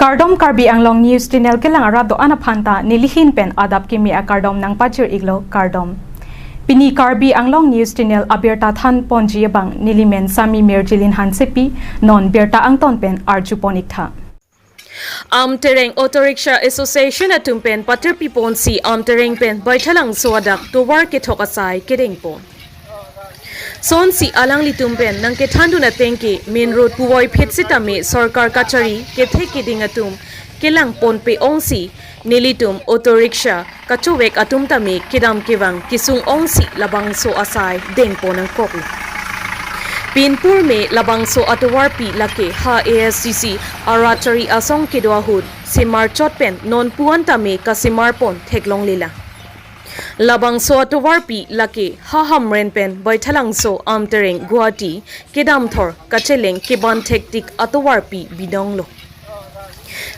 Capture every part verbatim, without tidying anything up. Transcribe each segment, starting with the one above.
Kardom, Karbi Anglong News Channel kelang arat do-an aphan ta nelihin pen adap kimi akardom nangpachir-iklo, kardom. Pini Karbi Anglong News Channel abirta thanponji abang nelimen Sami Mirjilin Hansepi, non birta angton pen arjupon-iktha. Amtereng Auto Rickshaw Association atum pen patirpiponsi Amtereng pen Baithalangso adak tovar kethok asai kedengpon. Sonsi alanglitum pen nangkethandun ateng ke main road puvoiphit sitame sorkar kachari kethek keding atum kelangponpe ongsi nelitum auto rickshaw kachovek atum tame kedam kevang kesung ongsi labangso asai dengpon nangkoklo. Pinpur me labangso atovarpi lake ha A S D C arat chari asong kedo ahut semarchot pen non puan tame kasemarpon theklonglelang. Labangso atovarpi lake ha Hamren pen Baithalangso Amtereng Guwahati kedamthor kacheleng keban thektik atovarpi binonglo.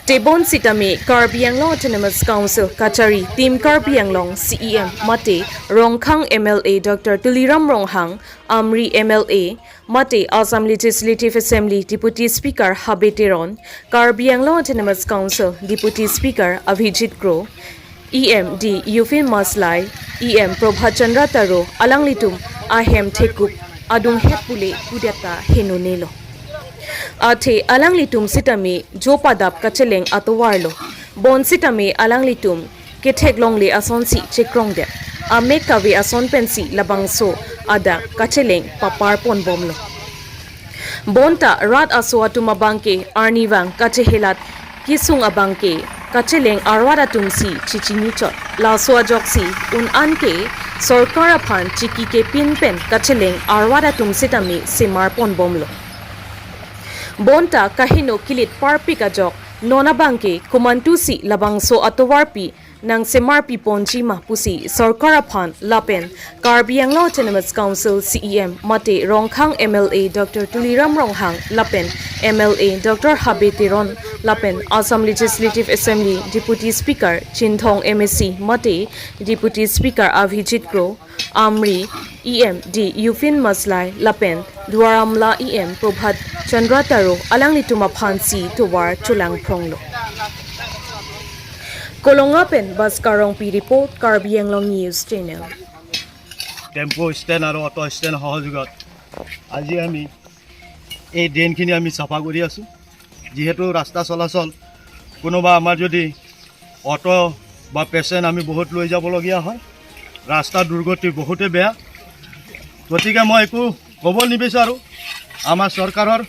Tebon sitame Karbi Anglong Autonomous Council kachari Team Karbi Anglong C E M mate Rongkhang M L A Doctor Tuliram Ronghang, Amri M L A mate Assam Legislative Assembly Deputy Speaker Habe Teron, Karbi Anglong Autonomous Council Deputy Speaker Abhijit Kro, E M D Yufin Maslai, E M Prabhat Chandra Taro alanglitum ahem thekup adunghet pule kudeta henonelo. Athe alanglitum sitame jo padap kacheleng atovarlo. Bonsitame alanglitum ketheklongle asonsi chekrongdet. Amek kave ason pensi labangso adak kacheleng paparponbomlo. Bonta rat aso atum abangke arnivang kachehelat kesung abangke kacheleng arwat atumsi chechinichot. Laso ajoksi un-an ke sorkar aphan chiki kepin pen kacheleng arwat atum sitame semarponbomlo. Bonta kaheno kilit parpik ajok non abangke komantusi labangso atovarpi nangsemarpiponji ma pusi sorkar aphan lapen Karbi Anglong Autonomous Council C E M mate Rongkhang M L A Doctor Tuliram Ronghang lapen M L A Doctor Habe Teron lapen Assam Legislative Assembly Deputy Speaker Chinthong M A C mate Deputy Speaker Abhijit Kro, Amri E M D Yufin Maslai lapen Duar Amla E M Prabhat Chandra Taro alanglitum aphansi tovar cholangphronglo. Kolonga pen Bhaskar Rongpi report, Karbi Anglong News Channel. Tempo stand আৰু auto stand সহযোগত আজি আমি এই ড্ৰেইনখিনি আমি চাফা কৰি আছোঁ। যিহেতু ৰাস্তা চলাচল, কোনোবা আমাৰ যদি অটো বা পেচেণ্ট আমি বহুত লৈ যাবলগীয়া হয়, ৰাস্তা দুৰ্গতি বহুতে বেয়া। গতিকে মই একো ক'ব নিবিচাৰোঁ। আমাৰ চৰকাৰৰ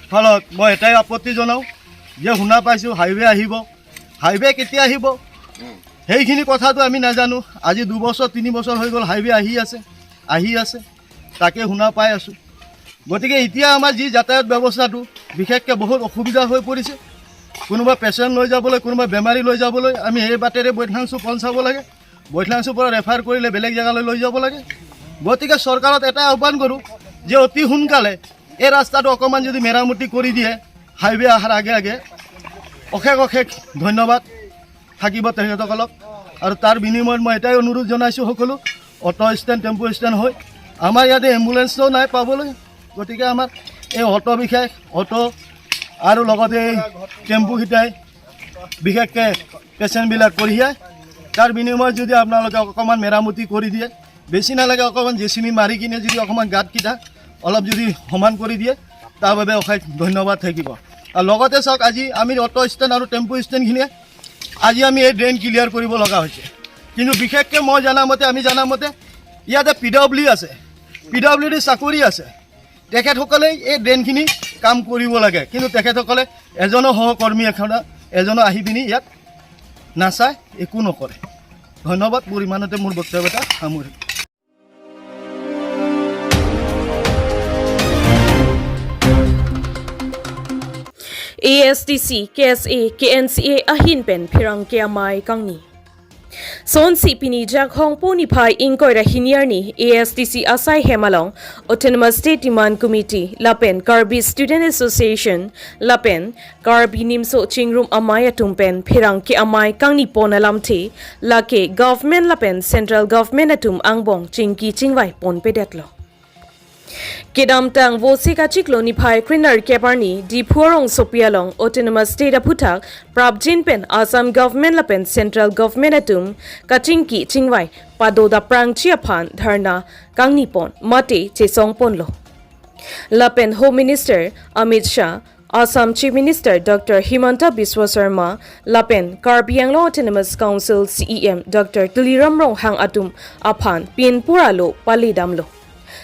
ফালত মই এটাই আপত্তি জনাওঁ যে শুনা পাইছোঁ হাইৱে আহিব, হাইৱে কেতিয়া আহিব, সেইখিনি কথাটো আমি নাজানো। আজি দুবছৰ, তিনি বছৰ হৈ গ'ল, হাইৱে আহি আছে, আহি আছে, তাকে শুনা পাই আছোঁ। গতিকে এতিয়া আমাৰ যি যাতায়াত ব্যৱস্থাটো বিশেষকৈ বহুত অসুবিধা হৈ পৰিছে। কোনোবা পেচেণ্ট লৈ যাবলৈ, কোনোবা বেমাৰী লৈ যাবলৈ আমি এই বাটেৰে বৈঠাংচু পন চাব লাগে, বৈঠাংচুৰ পৰা ৰেফাৰ কৰিলে বেলেগ জেগালৈ লৈ যাব লাগে। গতিকে চৰকাৰত এটা আহ্বান কৰোঁ যে অতি সোনকালে এই ৰাস্তাটো অকণমান যদি মেৰামতি কৰি দিয়ে, হাইৱে অহাৰ আগে আগে অশেষ অশেষ ধন্যবাদ থাকিব তেখেতসকলক। আৰু তাৰ বিনিময়ত মই এটাই অনুৰোধ জনাইছোঁ সকলো অটো ষ্টেণ্ড, টেম্পু ষ্টেণ্ড হৈ আমাৰ ইয়াতে এম্বুলেন্সো নাই পাবলৈ। গতিকে আমাৰ এই অটো বিষয়ে, অটো আৰু লগতে এই টেম্পুকেইটাই বিশেষকৈ পেচেণ্টবিলাক কঢ়িয়ায়। তাৰ বিনিময়ত যদি আপোনালোকে অকণমান মেৰামতি কৰি দিয়ে, বেছি নালাগে, অকণমান জে চি বি মাৰি কিনে যদি অকণমান গাঁতকেইটা অলপ যদি সমান কৰি দিয়ে, তাৰ বাবে অশেষ ধন্যবাদ থাকিব। আৰু লগতে চাওক, আজি আমি অটো ষ্টেণ্ড আৰু টেম্পু ষ্টেণ্ডখিনিয়ে আজি আমি এই ড্ৰেইন ক্লিয়াৰ কৰিব লগা হৈছে। কিন্তু বিশেষকৈ মই জনামতে, আমি জনামতে ইয়াতে পি ডব্লিউ ডি আছে, পি ডব্লিউ ডি চাকৰি আছে, তেখেতসকলে এই ড্ৰেইনখিনি কাম কৰিব লাগে। কিন্তু তেখেতসকলে এজনো সহকৰ্মী এখন, এজনো আহি পিনি ইয়াত নাচায়, একো নকৰে। ধন্যবাদ, মোৰ ইমানতে মোৰ বক্তব্য এটা সামৰিম। A S D C, K S A, K N C A ahin pen pherangke amei kangni. Sonsi pini Jakhong po niphai ingkoi ra hini arni A S D C asai hem along Autonomous State Demand Committee lapen Karbi Student Association lapen Karbi Nimso Chingrum Amei atum pen pherangke amei kangnipon alamthe lake government lapen central government atum angbong chingki chingvai ponpedetlo. Kedamtang Vosik achiklo niphai kre-nerkep arni Diphu arongsopi along Autonomous State aphuthak prapjin pen Assam Government lapen Central Government atum kachingki chingvai padodapprangji aphan dharna kangnipon mate chesongponlo. Lapen Home Minister Amit Shah, Assam Chief Minister Doctor Himanta Biswa Sarma lapen Karbi Anglong Autonomous Council C E M Doctor Tuliram Ronghang atum aphan pinpur alo paledamlo.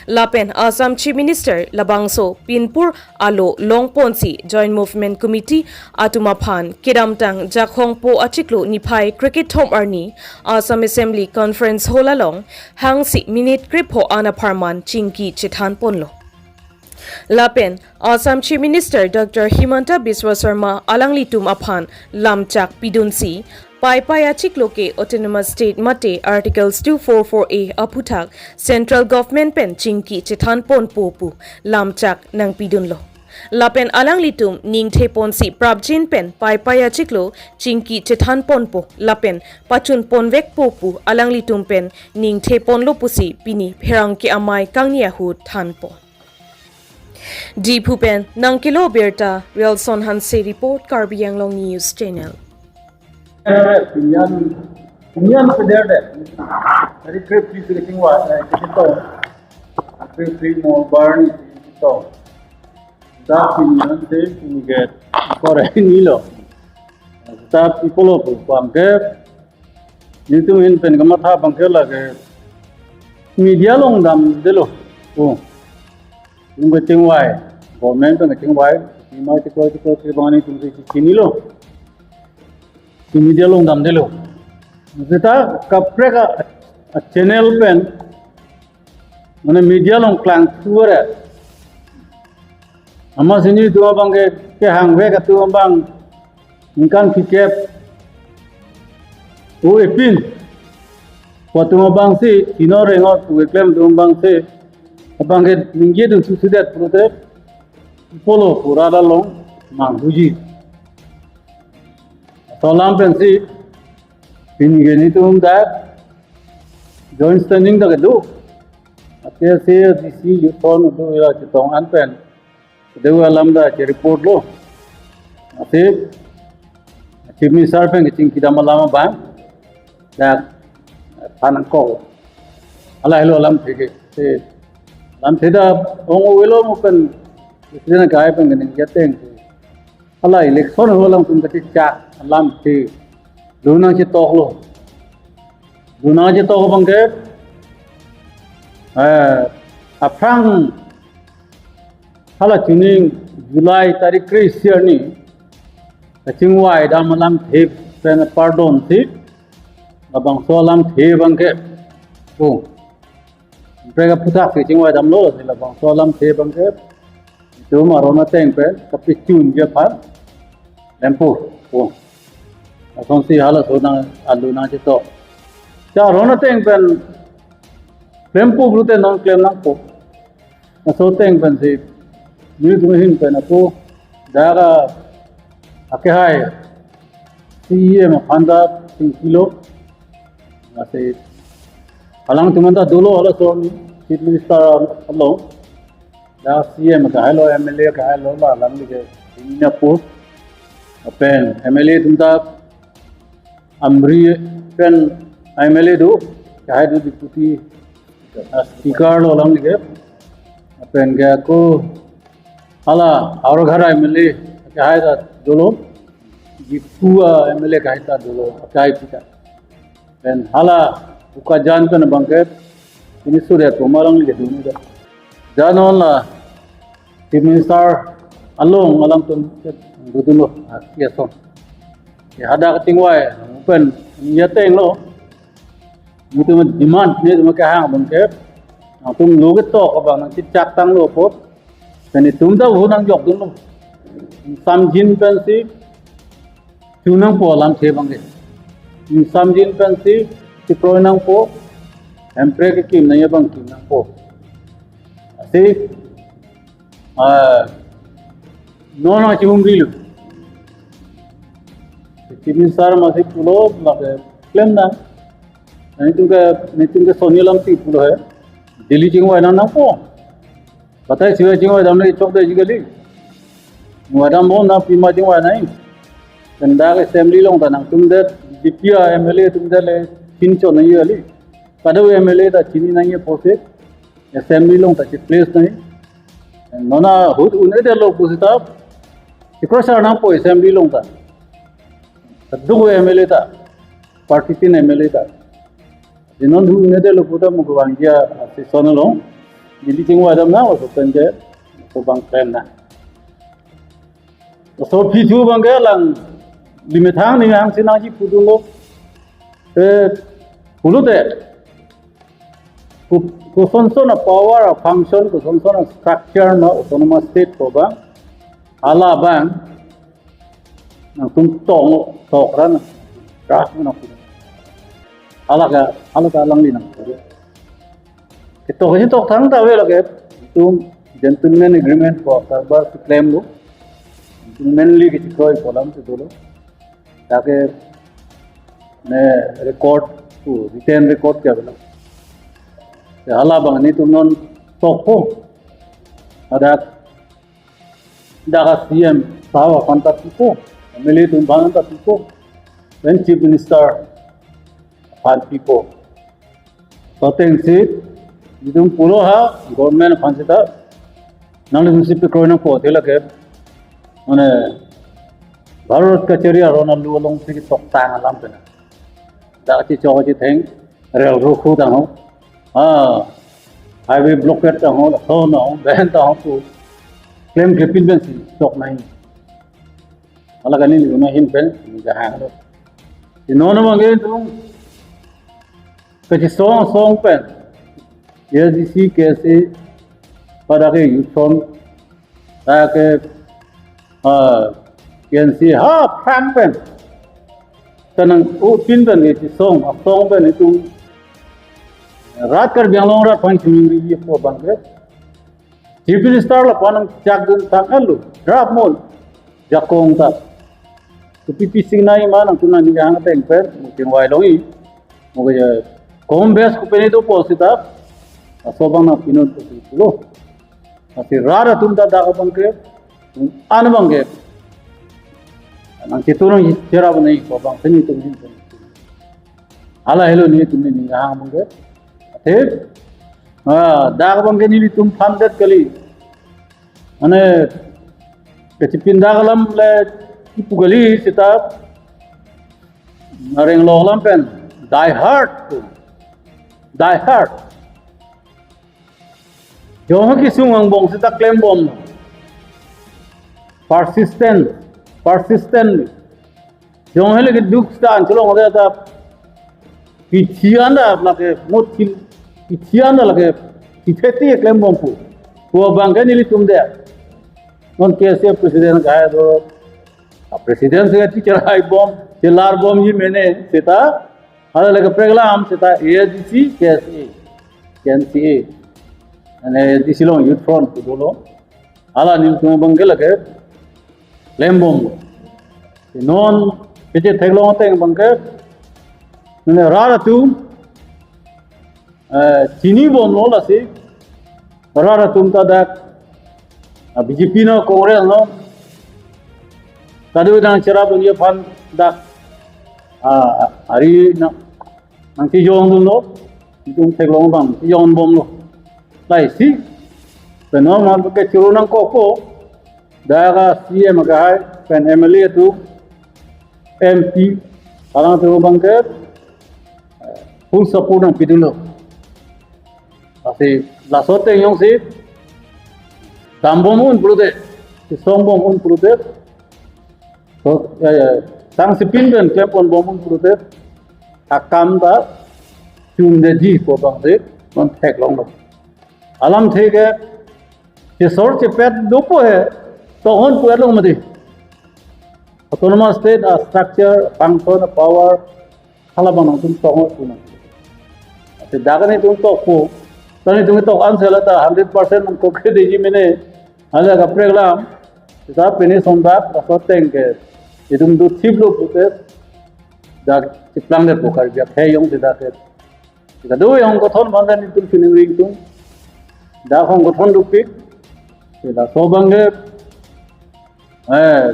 Lapen Assam Chief Minister labangso pinpur alo longponsi Joint Movement Committee atum aphan kedamtang Jakhong po achiklo niphai kre-kethom arni Assam Assembly Conference Hall along hangsi minute krepho an apharman chingki chethanponlo. Lapen Assam Chief Minister Doctor Himanta Biswa Sarma alanglitum aphan lamchak pidunsi, Paipai achiklo ke Autonomous State mate Articles two four four A aphuthak Central Government pen chingki chethanponpo pu lamchak nangpidunlo. Lapen alanglitum ningtheponsi prapjin pen Paipai achiklo chingki chethanponpo lapen pachunponvekpo pu alanglitum pen ningtheponlo pusi pini pherangke amei kangni ahut thanpon. Diphu pen nangkelo birta Wilson Hanse report, Karbi Anglong News Channel. Pinyan, pinyan keder de. Dari kre-phli si kachingvai, eh, kachito. Kre-phli mo barni kachito. Dak pinyan si pinget. Kore nilo. Dak ipolo pu pangke. Netum ahin pen kamatha abangke lake media along damdelo. Oh. Netum kachingvai. Government pen kachingvai. Sima chiklo chiklo si bangni netum si chinilo. Si media along damdelo. Seta kaprek a, a channel pen, mane media along klangthu re. Amatsi netum abangke kehangvek atum abang ningkan phlikep o epin. Ko atum abangsi, chino rengot pu keklem atum abangsi, abangke ningjedun susudet pulote, ipolo pu rat along manghuji. Laso alam pensi, pini ke netum dak joint standing dak kedo. Ate se D C youth forum do ya chetong an pen. Kedo alam dak che-report lo. Ate Chief Minister pen kachingkidam alam abang dak than nangkok. Lahelo alamthe ke. Se alamthe dak ong-o-velo mo pen President akai pen kaningje ateng. Hala election ho alangtum kachechak alamthe do nangchetoklo. Do nangchetok abangke, eh, aphrang hala chuning July tarik kre-isi arni kachingvai dam alamthe pen pardon si labangso alamthe abangke. Oh. Hemprek aphuthak si chingvai damlo, si labangso alamthe abangke netum aron ateng pen kapachunji aphan klempo. Oh. Lasonsi halaso nang alu nangchetok. Cha aron ateng pen klempo pulote non klem nangpo. Laso ateng pensi netum ahin pen ako dak akehai C E M aphan ta chingkilo. Lasi alangtum anta dolo halaso Chief Minister along. Dak C E M akai lo, M L A akai lo, la alangli ke chinipo. Lapen M L A atum ta Amri pen M L A do, akai do Deputy, ah, Speaker lo alangli ke. Lapen ke ako hala Howraghat M L A akai ta dolo, Diphu M L A akai ta dolo, akai pita. Pen hala Bokajan pen abangke pini Surya Kumar alangli kedun de. Janon la Chief Minister along alangtum kedunlo, ah, ya son. Ya hadak chingvai pen ya tenglo. Netum demand netum kehang abangke. Nangtum lo ketok abang nangchechak tanglo apot. Pen netum ta vo nangjokdunlo. Samjin pensi chun nangpo alamthe abangke. Samjin pensi chikroi nangpo. Hemprek kekim nangji abang kim nangpo. Lasi, ah, non nangchihumrilo. Chief Minister masi pulo, lake klem nang. Netum ke, netum ke soni alamthe pulo he. Delhi chingvai nang nangpo. Batai siwa chingvai damle chokde ji kali. Chingvai dambom nangpima chingvai nai. Pen dak assembly along ta nangtum det, B J P a M L A atum det le chinchon nangji kali. Kadokave M L A ta chini nangji apotsi assembly along ta chi-place nai. Non ahut un-edetlo pusita, chikrosar nangpo assembly along ta. Kadokave M L A ta, party tin M L A ta. Di non ahut un-edetlo puta mo kevangji a-session along. Neli chingvai dam nang, laso pen ke, laso abang klem nang. Laso aphi thu abang ke alang limethang ning hangsi nangji pudunlo. Eh, pulote, ko-, kosonson a-power a-function, kosonson a-structure ma autonomous state pu abang, hala abang nangtum tong, tokra nang, rak nang. Hala ke, hala ke alangli nang. Ketok si tokthang ta ave lake, itum gentleman agreement pu karbar si klemlo. Gentlemanly kachikroipo alam si dolo. Lake ne record pu, written record ke avelo. Te hala abang nelitum non tokpo. Hadak dak a-C M sahab aphan ta pipo, M L A atum aphan ta pipo, then Chief Minister aphan pipo. Laso ateng si, itum pulo ha, government aphan seta, nanglitum si pekroi nangpo, te lake, mane, Bharat kachari aron alu along si ketoktang alam pen. Dak chichok chitheng, rel rukhu tang ho. Ah, highway blockade tang ho, laso tang ho, ban tang ho pu. Klem klepin pensi chok nai. Hala ke neli guna ahin pen, neli kehanglo. Di non abang ke itum, kachisong song pen, A S D C, K S A, pada ke youth front, pada ke, ah, K N C, ha, aphrang pen. Kanang, oh, pin pen kachisong, asong pen itum, rat Karbi Anglong rat aphan chingri pu abang ke. Chief Minister la aphan nangchak dun tang elu, draft mon, jakong ta. Kopi pi sing nai ma nangtum nangning kehang ateng pen, mo chingvai longji. Mo ke, kom bes kopi ni dopo seta, laso abang nangpinon pusi pulo. Lasi rat atum ta dak abang ke, an abang ke. Nangchitu nangcherap nai pu abang si nelitum hin pen. Hala helo nelitum nangning kehang abang ke. Athe, ah, dak abang ke nelitum aphan det kali. Mane, kachipindak alam le kipu kali seta, areng lo alam pen, die hard. Die hard. Jong kesung angbong seta klembom. Persistent, persistent. Jong hele keduk seta ancholong seta pithian ta lake muthil, pithian ta lake pitheti klembom pu. Pu abang ke nelitum det. Non K S A president kehai do. A president si teacher hai bom, chelar bomji mene, seta, hala lake preklam, seta A S D C, K S A, K N C A. Ane A S D C along Youth Front pu dolo. Hala nelitum abang ke lake klembom. Non, keche theklong ateng abang ke, mane rat atum, eh, chinibomlo lasi, rat atum ta dak, ah, B J P no, Congress no, kado nangcherap nangji aphan dak, ah, ari nang, nangchijong dunlo, itum theklong abang, chijong bomlo. Laisi, pen non mal ke churu nangkokpo, dak a-C M kehai, pen M L A atum, M P, alangtum abang ke, eh, full support nangpidunlo. Lasi, laso ateng jongsi, dambom un pulote, chisongbom un pulote, so, eh, eh, tangsi pin pen klemponbom un pulote, akam ta, chundetji pu abang si, non theklonglo. Alamthe ke, chesor chepet dopo he, tonghon pu-etlong mati. Autonomous state a-structure, function, a-power, hala abang nangtum tonghon pu nang. Ate dak nelitum tokpo, ta nelitum tok an sela ta hundred percent nangkokredetji mene, hala kapreklam, seta pini sondak, laso ateng ke, itum dothiplo pute, dak chiplangdetpo Karbi akhei jongsi dak ke. Kadokave ahong kothon aphan ta nelitum sining ringtung. Dak ahong kothon dopik. Sila so abang ke, eh,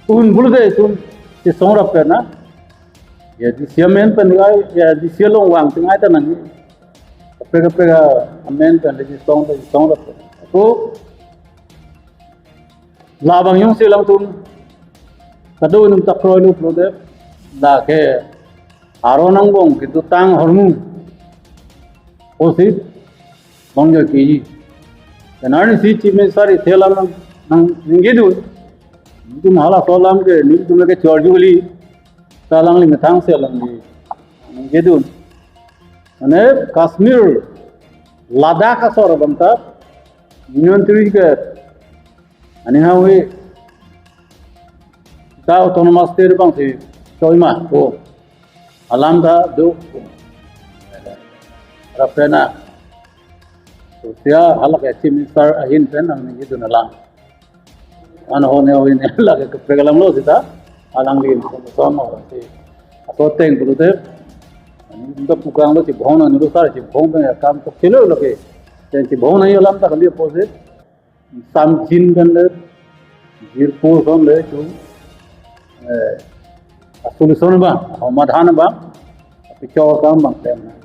un bulu de tun si songrap ke na. Ya, D C amen pen ai, ya, D C along vang tengai ta nang. Kaprek kaprek amen pen le si song, si songrap ke. Ako, labang jongsi alangtum kado-an ta kroilo pulote, lake aron angbong kedotang ahormu pusi bang jo keji. Penang si Chief Minister isi alam nang, nang ningjedun. Nelitum halaso alam ke, nelitum ke chorjuli. Ta alangli methang si alangli ningjedun. Mane Kashmir, Ladakh asor abang ta Union Territory ke, ani hawi ta autonomous state abang si choima ko alam ta do. Rapena. So, sia halake Chief Minister ahin pen nang ningjedun alam. Ano ho ne ho ne lake kaprek alam lo sita, alangli information lo si. Aso ateng pulote, ani unta pukang lo chibhong nang, nilo sar chibhong pen akam to kelo lake. Pen chibhong nang alam ta kali pusi, samjin pen le, jirpo son le chu, eh, a solution abang, somadhan abang, apichor akam abang klem nang.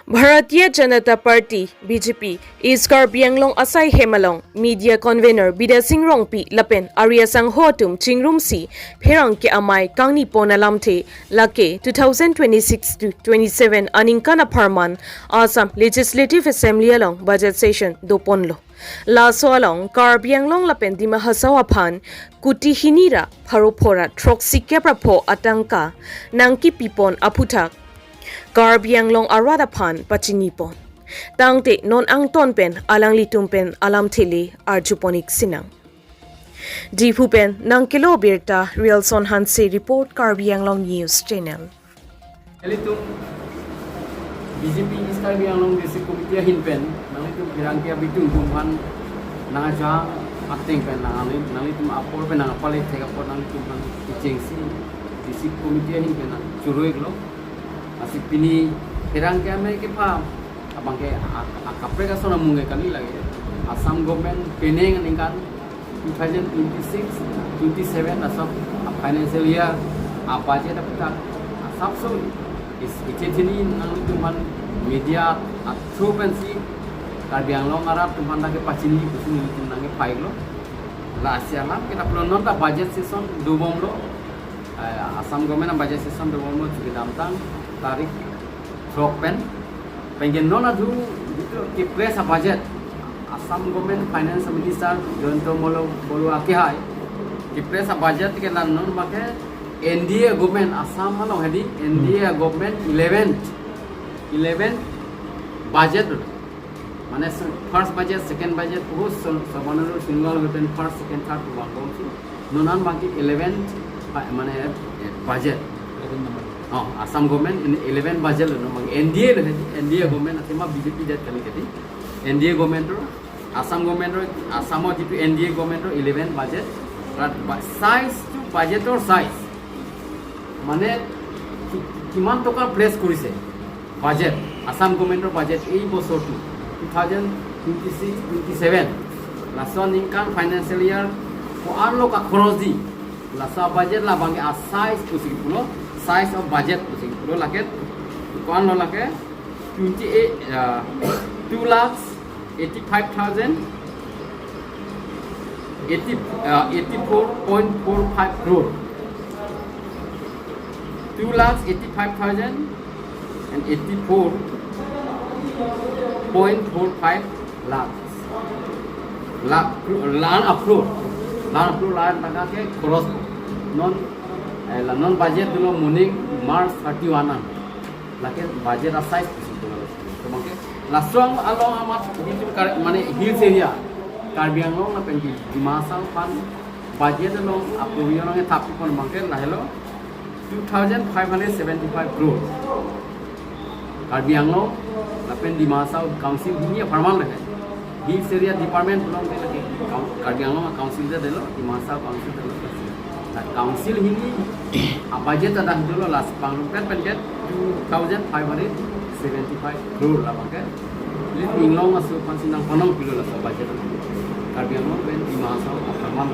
Bharatiya Janata Party, B J P, East Karbi Anglong asai hem along Media Convener Bidya Sing Rongpi lapen ari asangho atum chingrumsi pherangke amei kangni pon alamthe lake two thousand twenty-six to twenty-seven aningkan apharman Assam Legislative Assembly along budget session doponlo. Laso along Karbi Anglong lapen Dima Hasao aphan kuti hini ra pharo pho ra throksi kep ra pho atangka nangkipipon aphuthak Karbi Anglong arat aphan pachinipon. Tangte non angton pen alanglitum pen alamthe le arjupon-ik sinang. Diphu pen nangkelo birta Rialson Hanse report, Karbi Anglong News Channel. Nanglitum B J P East Karbi Anglong District Committee ahin pen, nanglitum pherangke abitung atum aphan nangja ateng pen nangli, nanglitum apor pen nangpale thek apor nanglitum aphan kechengsi District Committee ahin pen nangchoro-iklo. Lasi pini pherangke amei kepha abang ke a, a, kaprek ason amung ke kali lake. Assam government penang aningkan two thousand twenty-six twenty-seven asap a financial year a budget aphuthak asapso is iche chini nanglitum aphan media a through pensi Karbi Anglong arat atum aphan lake pachini pusi nelitum nangkephai-iklo. Lasi alam kita pulonon ta budget session dobomlo. Eh, Assam government a budget session dobomlo chuki damtang tarik throk pen. Pengen non adu itu kepres a budget. Assam government finance minister Jayanta Malla Barua akehai kepres a budget ke la non abang ke N D A government Assam along hedi N D A government eleventh, eleventh budget. Mane se-, first budget, second budget, oh, so, so, mane lo single hoten first, second, third, one, two, three. Non an bangke eleventh, pa-, mane, eh, budget. Eleven number. Oh, Assam government in eleven budget lo, no, bang N D A lo, N D A government, athema B J P det kali kali. N D A government lo, Assam government lo, Assam jitu N D A government lo, eleven budget. Rat ba-, size to budget or size. Mane, ki-, kiman toka place korise. Budget, Assam government ro budget ei bosor tu, two thousand twenty-six twenty-seven. Laso aningkan financial year ko-anlo kakhoros di. Laso budget labang a size pusi pulo, size of budget pusi pulo lake, ko-anlo lake, twenty-eight, uh, two lakhs eighty-five thousand, eighty, uh, eighty-four point four five crore. Two lakhs eighty-five thousand and eighty-four point four five lakhs. Lakh, lakh crore, lakh crore, lakh taka ke khoros. Non, eh, la non budget dolo moning March thirty-one an. Lake budget a size pusi dolo. Kemangke laso along amat hitu kar-, mane hills area, Karbi Anglong lapen Dima Hasao aphan budget along apuri along ethap pon abangke lahelo two thousand five hundred seventy-five crore. Karbi Anglong lapen Dima Hasao Council hini apharman lake. Hills area department along ke lake Kar-, Karbi Anglong Council det dolo, Dima Hasao Council det dolo. Council hini a budget adak dolo, last pangrumpet pen ke two thousand five hundred seventy five crore labang ke. Lit inglong asu pansinang panong pilo laso budget. Karbi Anglong pen Dima Hasao apharman.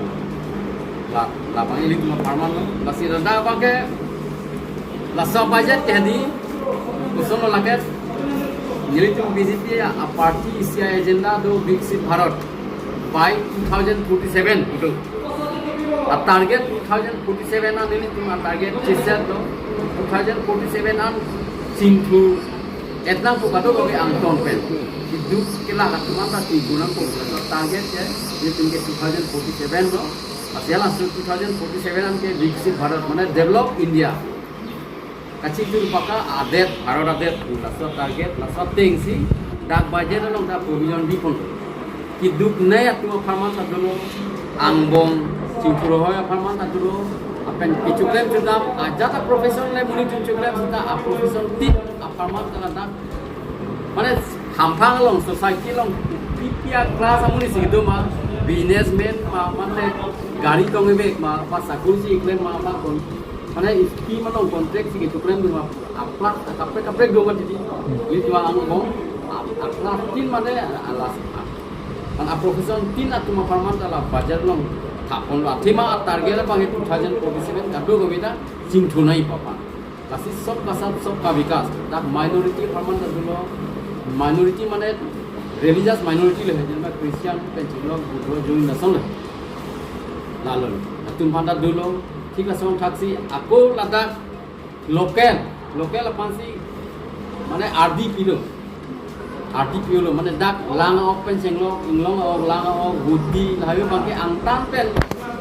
La labang ilitum apharman lo. Lasi rada abang ke laso budget ke di kosonlo lake, nelitum B J P a party isi agenda do Viksit Bharat by two thousand forty-seven itu. A target two thousand forty-seven an nelitum a target chiset do two thousand forty-seven an chingthu etnang pu kado kami angton pen. Iduk kila katuman ta tinggunang pu target ke nelitum ke two thousand forty-seven lo. Asal langsung two thousand forty-seven an ke Viksit Bharat, mane develop India. Kachingthur paka adet, Bharat adet, laso target, laso atengsi dak budget along ta provision bipon. Kiduknei atum apharman ta dolo, angbong, chingthur hoi apharman ta dolo, lapen kechoklem chodam, ajat a profession le monit chingchoklem sita a profession tin apharman ta ladak. Mane hamphang along, society along, pipi a class amonit si kedo ma, businessman ma, mate gari tong-ivek ma, ba sakuri si keklem ma, ba kon mane scheme along contract si kechoklem dun ma, a class, a kaprek kaprek do ma titi. Ilitum angbong, a, a class tin mane a last, a, mane a profession tin atum apharman ta la budget along thapon lo. Athema a target abang two thousand forty-seven kado kami ta chingthunei papa. Lasi sabka saath sabka vikas. Dak minority apharman ta dolo, minority mane religious minority le, jenba Christian pen chinglo, Buddho, Jain lason le. Lalo atum aphan ta dolo. Thik lason thaksi ako ladak local, local aphansi mane ardi pilo. Ardi pilo, mane dak lang ok pen chenglo, inglong ok, lang ok, hudi, lahai abang ke angtan pen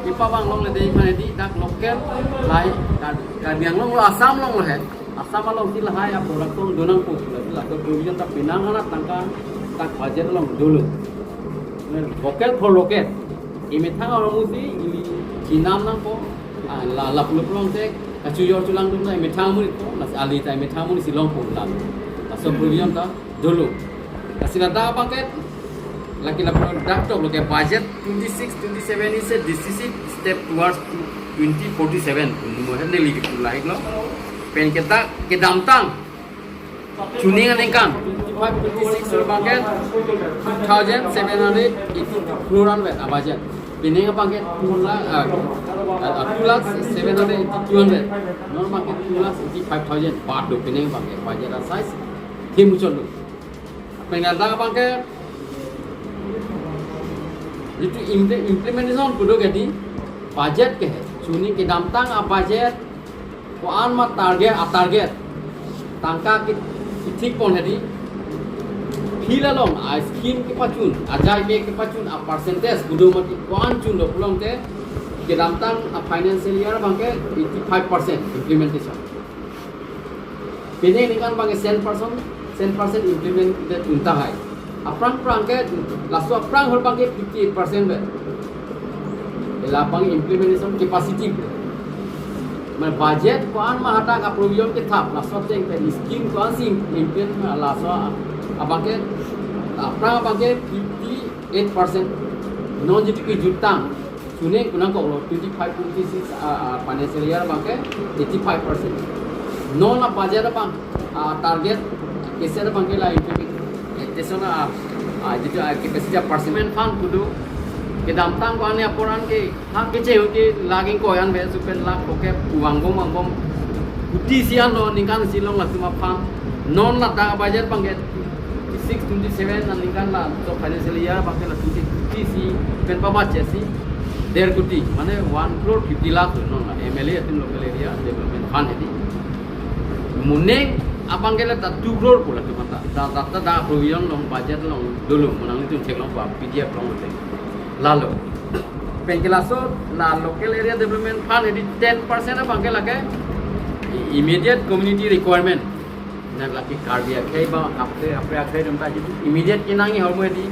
ipa bang longle dei, mane di dak local lahai Kar-, Karbi Anglong lo, Assam along lo he. Assam along si lahai a production donang pu, la si la ke provision ta penang hana tangka dak budget along dolo. Vocal for local. Emethang amonit si ili chinam nangpo, ah, la, lapulo pulote kachojor cholang dun ta emethang amonit po, la si ali ta emethang amonit si longpo la. Laso provision ta dolo. Lasi ladak abang ke, lake la product of lake budget twenty-six twenty-seven is a decisive step towards twenty forty-seven. Mo hen neli kipu lahai lo. Pen ke dak kedamtang chuning aningkan twenty-five twenty-six abang ke two thousand seven hundred eighty crore anvet a budget. Pining abang ke two lakh, ah, ah, two lakh seven hundred eighty-two anvet. Non abang ke two lakh eighty-five thousand baht do pining abang ke budget a size. Thim chon do. Pengadang abang ke, jitu imple-, implementation kudo ke di budget ke he. Chuning kedamtang a budget, ko-an ma target, a target tangka ke, kethik pon he di. Field along a scheme kepachun, ajai me kepachun a percentage kudo mati ko-an chun do pulote, kedamtang a financial year abang ke eighty-five percent implementation. Pini ningkan abang ke cent percent, cent percent implement det un tahai. Aphrang phrang ke, laso aphrang hor abang ke fifty-eight percent be. Ila abang implementation capacity be. Mane budget ko-an ma hadak a provision kethap, laso ateng pen scheme ko-an si implement laso abang ke, aphrang abang ke fifty-eight percent. Non jitu kejutang, chuning kunang koklo twenty-five twenty-six, ah, ah, financial year abang ke eighty-five percent. Non a budget abang, ah, target, kese abang ke la implement, eh, teso na, ah, ah, jitu, ah, capacity a percent fund kudo, kedamtang ko-an apor an ke, ha, kecheng ke laging ko-an be, supen la koke uang bom, uang bom. Kuti si an lo, ningkan si long latum aphan. Non ladak budget abang ke six twenty-seven aningkan laso financial year abang ke la twenty twenty si pen pabat chesi der kuti, mane one crore fifty lakh non la M L A atum local area development fund hedi. Mo ning abang ke la ta two crore pu latum ta, ta, ta, ta, ta provision along budget along dolo, mo nanglitum check long pa P D F along te. Lalo. Pen ke laso la local area development fund hedi ten percent abang ke lake immediate community requirement. Na lake Karbi akhei ba apre, apre akhei dum ta jitu immediate kenangji ahormu hedi.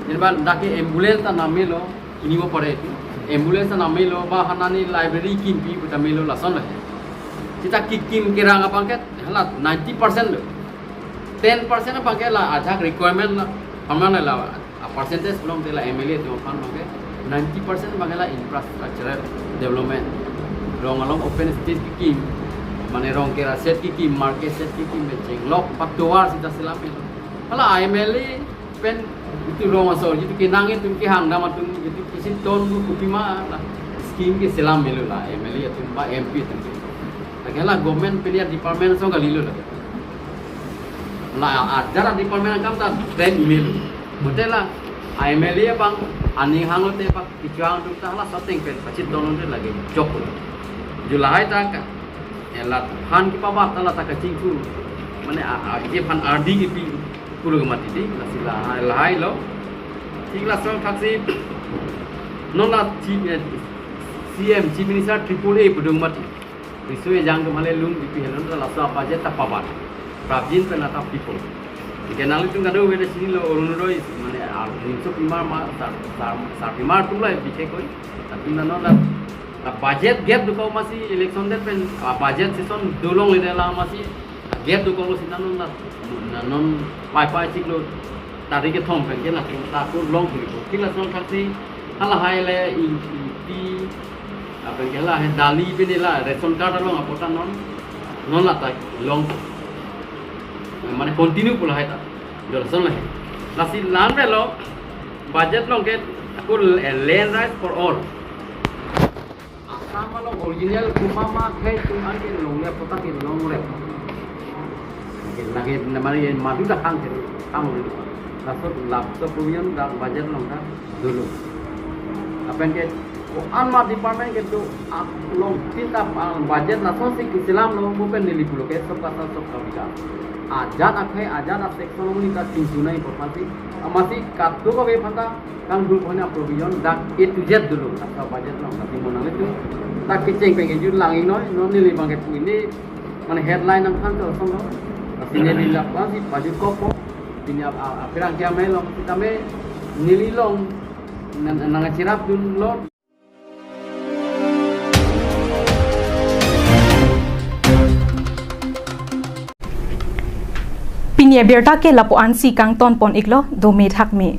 Jen ba dak ke ambulance ta nam melo, ini mo pare hedi. Ambulance ta nam melo, ba hanani library kimpi pu ta melo, lason le. Sita kekim kerang abang ke hala ninety percent lo. Ten percent abang ke la ajak requirement la, hamang la, a percentage belong te la M L A atum aphan abang ke ninety percent abang ke la infrastructural development. Rong along open stage kekim, mane rong kera shed kekim, market shed kekim, pen chenglok patovar sita selam melo. Hala I M L A pen itum rong asor itum kenang itum kehang dam atum itum kisi ton bu kopi ma la scheme ke selam melo la M L A atum ba M P atum ke. Lake la government pen ya department asong kalilo la. La ajat department akam ta trend melo. Pute la I M L A abang aning hanglote pak kecho hang atum ta hala soteng pen pachit dong lote lake jok lo. July ta ka. Eh, la phan kepabat ta la ta kachingthur. Mane a, a, je phan ardi kepi puro mati di, lasi la, lahai lo. Thik laso thaksi non la Chief, eh, C M, Chief Minister triple A pudun mati. Riso ejang atum hale lung kepi helo, laso budget ta pabat. Prabjin pen ata people. Ke nanglitum kadokave ta chinilo Orunodoi, mane, ah, nimso pimar ma, sar, sar, sarpimar atum la bike koi. Tapi non la, la budget gap dokok masi election det pen, ah, budget session dolongle det la masi gap dokoklo sita non la, non pai pai chiklo, tarik kethom pen ke la ta kur long kuli ko. Thik lason thaksi halahai le i, i pi, apa ke la hai dali pen la ration card along apot ta non, non la ta long, mane continue pu lahai ta. Jolson lahai. Lasi la-an avelo budget along ke kur, eh, land rights for all. Assam along original komat ma akhei atum an ke longle apot ta ke longle. Lake, lake namari madu ta hang ke, hang le. Laso laso provision dak budget along ta dolo. Lapen ke ko-an ma department kedo along tin ta, ah, budget lasonsi keselam lo, mo pen neli pulo ke sabka saath sabka vikas. Ajat akhei, ajat a-section along ni ta chingthur nangji apot aphansi. Amatsi kadokave aphan ta kangdung aphan a-provision dak A to Z dolo, laso budget along, tapi mo nanglitum ta kecheng pen kejut lang-iknoi, non neli abang ke pu ini, mane headline nangthan chot asonlo, lasi neli lapusi pajutkokpo, pini a, a, apherangke amei along, sitame neli along nang, nangcherapdunlo. Pini abirta ke lapu-ansi kangton pon-iklo, dome thakme.